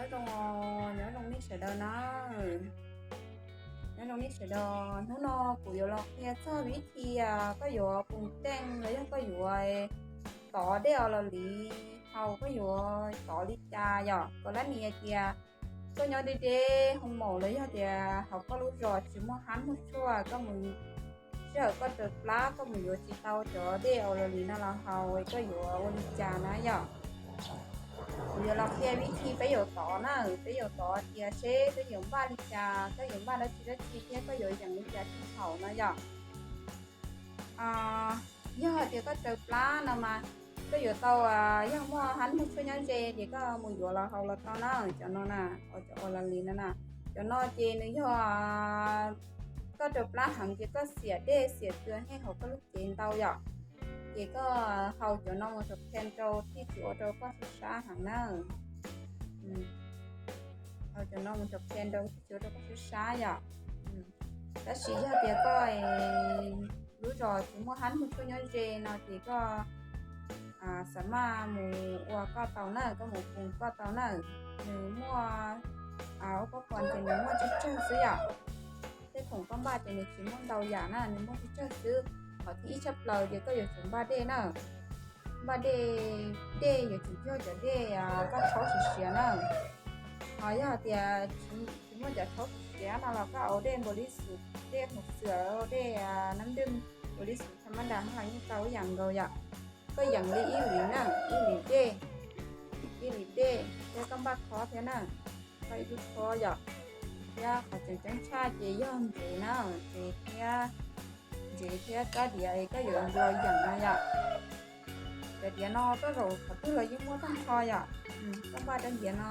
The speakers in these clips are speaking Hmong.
Nyob zoo, nyob zoo nej sawv daws na. Nyob zoo nej sawv daws, hnub no kuv yuav los qhia txog vib thi koj yuav pus teej los yog koj yuav tov dej os los li hau, koj yuav tov li cas yom. Kom lab nis tias koj nyob deb deb hoo maum los yog tias hauv koj lub zos tsis muaj hab muaj tshuaj, koj mus sij hawm koj raws plab koj mus yuav tsis tau cov dej os los li no los hau, koj yuav ua li cas na yom. Kuv yuav los qhia vib thi peb yuav tov na, peb yuav tov tias seb peb yuav npaj li cas, koj yuav npaj dab tsi dab tsi thiab koj yuav yeem li cas thiaj haum no yom. Yog hais tias koj raws plab no mas koj yuav tau, yog muaj hab muaj tshuaj nyob ze ces koj mus yuav los hau los tau na. Cov no na, cov os los li no na, cov no ces nws yog koj raws plab heev ces koj xiam dej xiam kws hej hauv koj lub cev ntau yom, ces koj hau cov no mus rau khe rau thiaj tsis ua rau koj sab sab heev na. Hau cov no mus rau khe rau thiaj tsis ua rau koj sab sab yom. Tab sis yog tias koj lub zos tsis muaj hab muaj tshuaj nyob ze no ces koj xav maj mus ua koj tau na, koj mus pus koj tau na. Nws muaj ua koj pos ces nws muaj tsawg tsawg xwb yom. Tej khoom koj npaj ces nws tsis muaj ntau yam na, nws muaj tsawg tsawg xwb. Qhov thib ib tshaj plaws ces koj yuav tsum npaj dej na. Npaj dej, dej yuav tsum yog cov dej koj rhaub siav siav na. Ho yog tias tsis muaj cov rhaub siav siav no los koj ua dej npaum li xus, dej hauv xwm, dej nab dwj npaum li xus tha mab das los yeej tau ib yam nkaus yom. Koj yeem li ib lis na, ib lis dej, ib lis dej thiab koj npaj khob thiab na, koj ib lub khob yom. Thiab qhov tseem ceeb tshaj ces yog ntsev na, ntsev thiab, ntsev thiab rab diav koj yuav los yeem no yom. Cov diav no koj zaum qhov twg los yeej muaj tag nrho yom. Koj npaj rab diav no,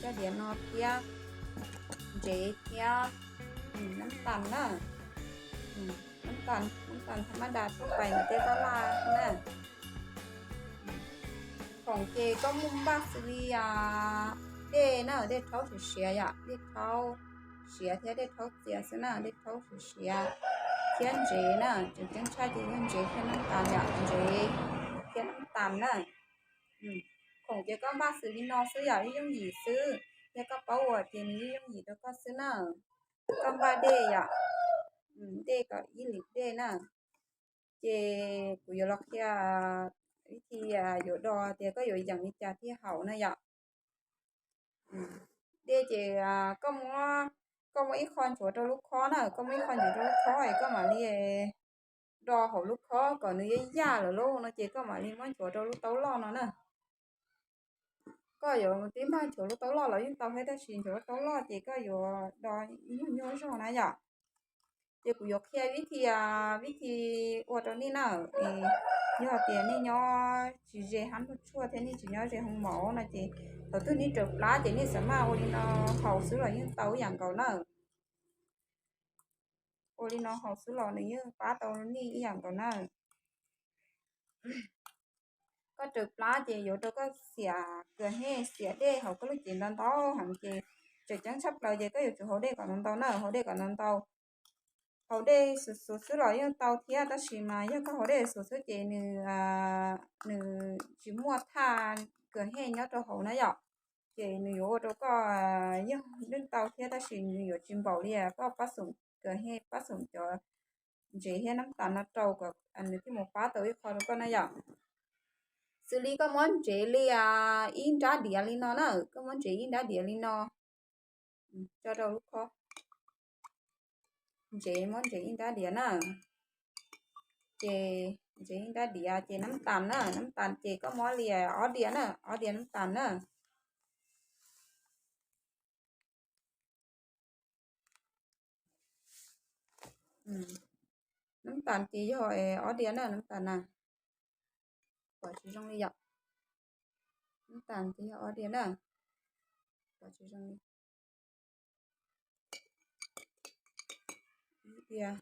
rab diav no thiab ntsev thiab nab tas na, nab tas, nab tas tha mab das tuaj pais ntawm tej tab laj na. Khoom ces koj muaj npaj xws li dej na, dej rhaub siav siav yom, dej rhaub siav thiab dej rhaub txias xwb na, dej rhaub siav siav thiab ntsev na, tseem ceeb tshaj ces yog ntsev thiab nab tas yom, ntsev thiab nab tas na. Khoom ces koj npaj xws li no xwb yom, ib yooj yim xwb, yog koj paub ua ces nws ib yooj yim rau koj xwb na. Koj npaj dej yom, dej kom ib lis dej na. Ces kuv yuav los qhia vib thi yuav do tias koj yuav yeem li cas thiaj haum na yom. Dej ces koj muab, koj muab ib qho nchuav rau lub khob na, koj muab ib qho nchuav rau lub khob es koj mam li do hauv lub khob kom nws yaj yaj lawm lauj no ces koj mam li muab nchuav rau lub taub loj no na. Koj yuav tib npag nchuav lub taub loj los yeej tau thiab, tab sis nchuav lub taub loj ces koj yuav do nyuaj nyuaj zog na yom. Ces kuv yuav qhia vib thi, vib thi ua rau nej na. Yog tias nej nyob tsis ze hab muaj tshuaj thiab nej tsis nyob ze hoo maum no ces thaum twg nej raws plab ces nej xav maj ua li no haus xwb los yeej tau ib yam nkaus na. Ua li no haus xwb los nws yeej pab tau nej ib yam nkaus na. Koj raws plab ces yuav rau koj xiam kws hej xiam dej hauv koj lub cev ntau ntau heev ces tseem ceeb tshaj plaws ces koj yuav tsum haus dej kom ntau ntau na, haus dej kom ntau ntau. Haus dej xuv xuv xwb los yeej tau thiab, tab sis mas yog koj haus dej xuv xwb ces nws, nws tsis muaj thaj kws hej nyob rau hauv na yom. Ces nws yuav ua rau koj yog dej tau thiab tab sis nws yuav tsis npaum li koj pab xoom kws hej pab xoom cov ntsev thiab nab tas no rau kom nws thiaj mus pab tau ib qho rau koj na yom. Xws li koj muab ntsev li ib nrab diav li no na, koj muab ntsev ib nrab diav li no tso rau lub khob. Ntsev, muab ntsev ib nrab diav na. Ces ntsev ib nrab diav ces nab tas na, nab tas ces koj muab li ob diav na, ob diav nab tas na. Nab tas ces yog ob diav na, nab tas na. Pom tsis zoo li yom. Nab tas ces yog ob diav na. Pom tsis zoo li. Ib diav.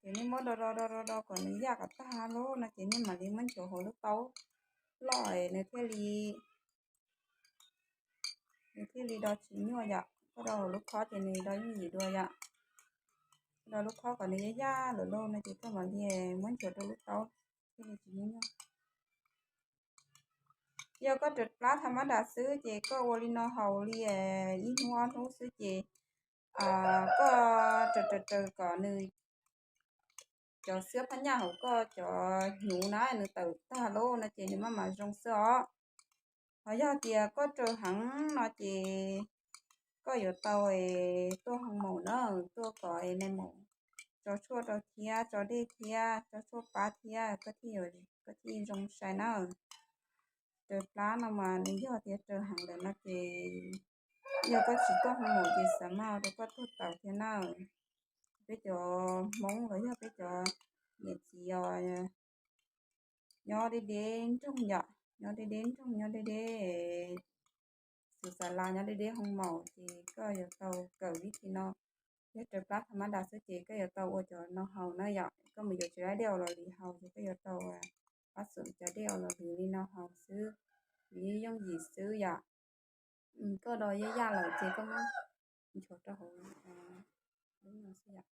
Ces nej muab do do do do do kom nws yaj kom tag lawm no ces nej mam li muab nchuav hauv lub taub loj nws thiaj li nws thiaj li do tsis nyuaj yom. Koj do hauv lub khob ces nws do yooj yim dua yom. Koj do lub khob kom nws yaj yaj lawm lauj no ces koj mam li muab nchuav rau lub taub thiaj li tsis nyuaj nyuaj. Yog koj raws plab tham mab das xwb ces koj ua li no haus li ib hnub ob hnub xwb ces koj raws raws raws kom nws cov xwb phab nyaj hauv koj cov hnyuv na nws tawm tag lauj no ces nws maj mam zoo xwb os. Ho yog tias koj raws heev no ces koj yuav tau tuaj hoo maum na, tuaj kom nais maum tso tshuaj rau thiab tso dej thiab tso tshuaj pab thiab koj thiaj, koj thiaj zoo sai na. Raws plab no mas nws yog tias raws heev lawm no ces yog koj tsis tuaj hoo maum ces xav mas rau koj tuag taus thiab na. Peb cov Hmoob los yog peb cov niam txiv os, nyob deb deb nroog yom, nyob deb deb nroog, nyob deb deb xus xas las, nyob deb deb hoo maum ces koj yuav tau kawm vib thi no. Yog raws plab tham mab das xwb ces koj yuav tau ua cov no haus na yom. Koj mus yuav tsis laib dej ua los li haus ces koj yuav tau pab xum cov dej ua los li no haus xwb, vim yooj yim xwb yom. Koj do yaj yaj lawm ces koj muab nchuav rau hauv lub no xwb yom.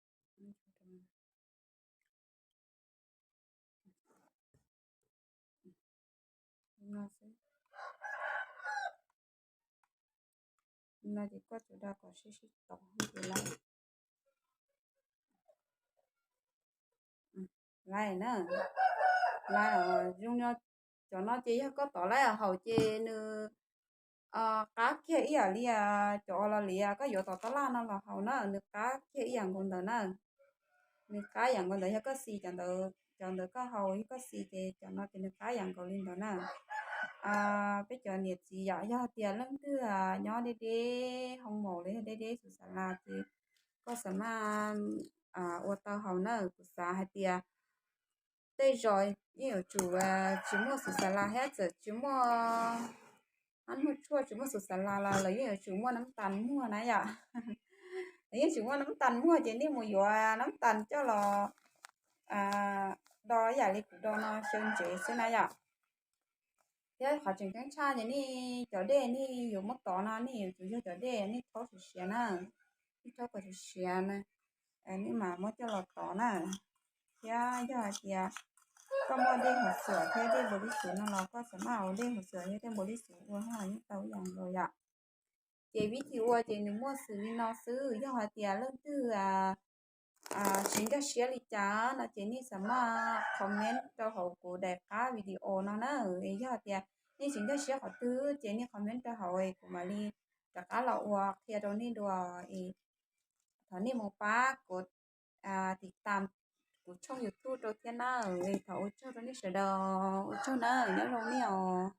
No ces koj tsuas da kom sib sib tov ces lawm. Lawm na, lawm zoo. Cov no ces yog koj tov laib haus ces nws qab kiag ib yam li cov uas los li koj yuav tom tab laj no los haus na, nws qab kiag ib yam nkaus ntawd na. Nws qab yam nkaus ntawd, yog koj xis cov ntawd, cov ntawd koj haus, yog koj xis ces cov no ces nws qab yam nkaus li ntawd na. Peb cov niam txiv yom, yog tias leej twg nyob deb deb hoo maum los yog deb deb xus xas las ces koj xav mas ua tau haus na. Kuv xav hais tias tej zaum yeej yuav tsum tsis muaj xus xas las thiab, txawm tsis muaj, muaj tshuaj tsis muaj xus xas las los lawv yeej yuav tsum muaj nab tas muag na yom. Lawv yeej tsis muaj nab tas muag ces nej mus yuav nab tas coj los do ib yam li kuv do no xyaw ntsev xwb na yom. Thiab qhov tseem ceeb tshaj ces nej cov dej nej yuav muab tov no nej yuav tsum yog cov dej nej rhaub siav siav na, nej rhaub kom siav siav na, nej mam muab coj los tov na. Thiab yog hais tias koj muaj dej haus xuam thiab dej npaum li xuv no los koj xav mas ua dej haus xuam thiab dej npaum li xuv ua yeej tau ib yam nkaus yom. Ces vib thi ua ces nws muaj xws li no xwb, yog hais tias leej twg tsis nkag siab li cas no ces nej xav mas comment rau hauv kuv daim qab video no na. Yog hais tias nej tsis nkag siab qhov twg ces nej comment rau hauv kuv mam li rov qab los ua qhia rau nej dua. Thov nej mus pab kuv tiv tam kuv tshooj YouTube rau thiab na. Thov ua tsaug rau nej sawv daws, ua tsaug na, nyob zoo nej os.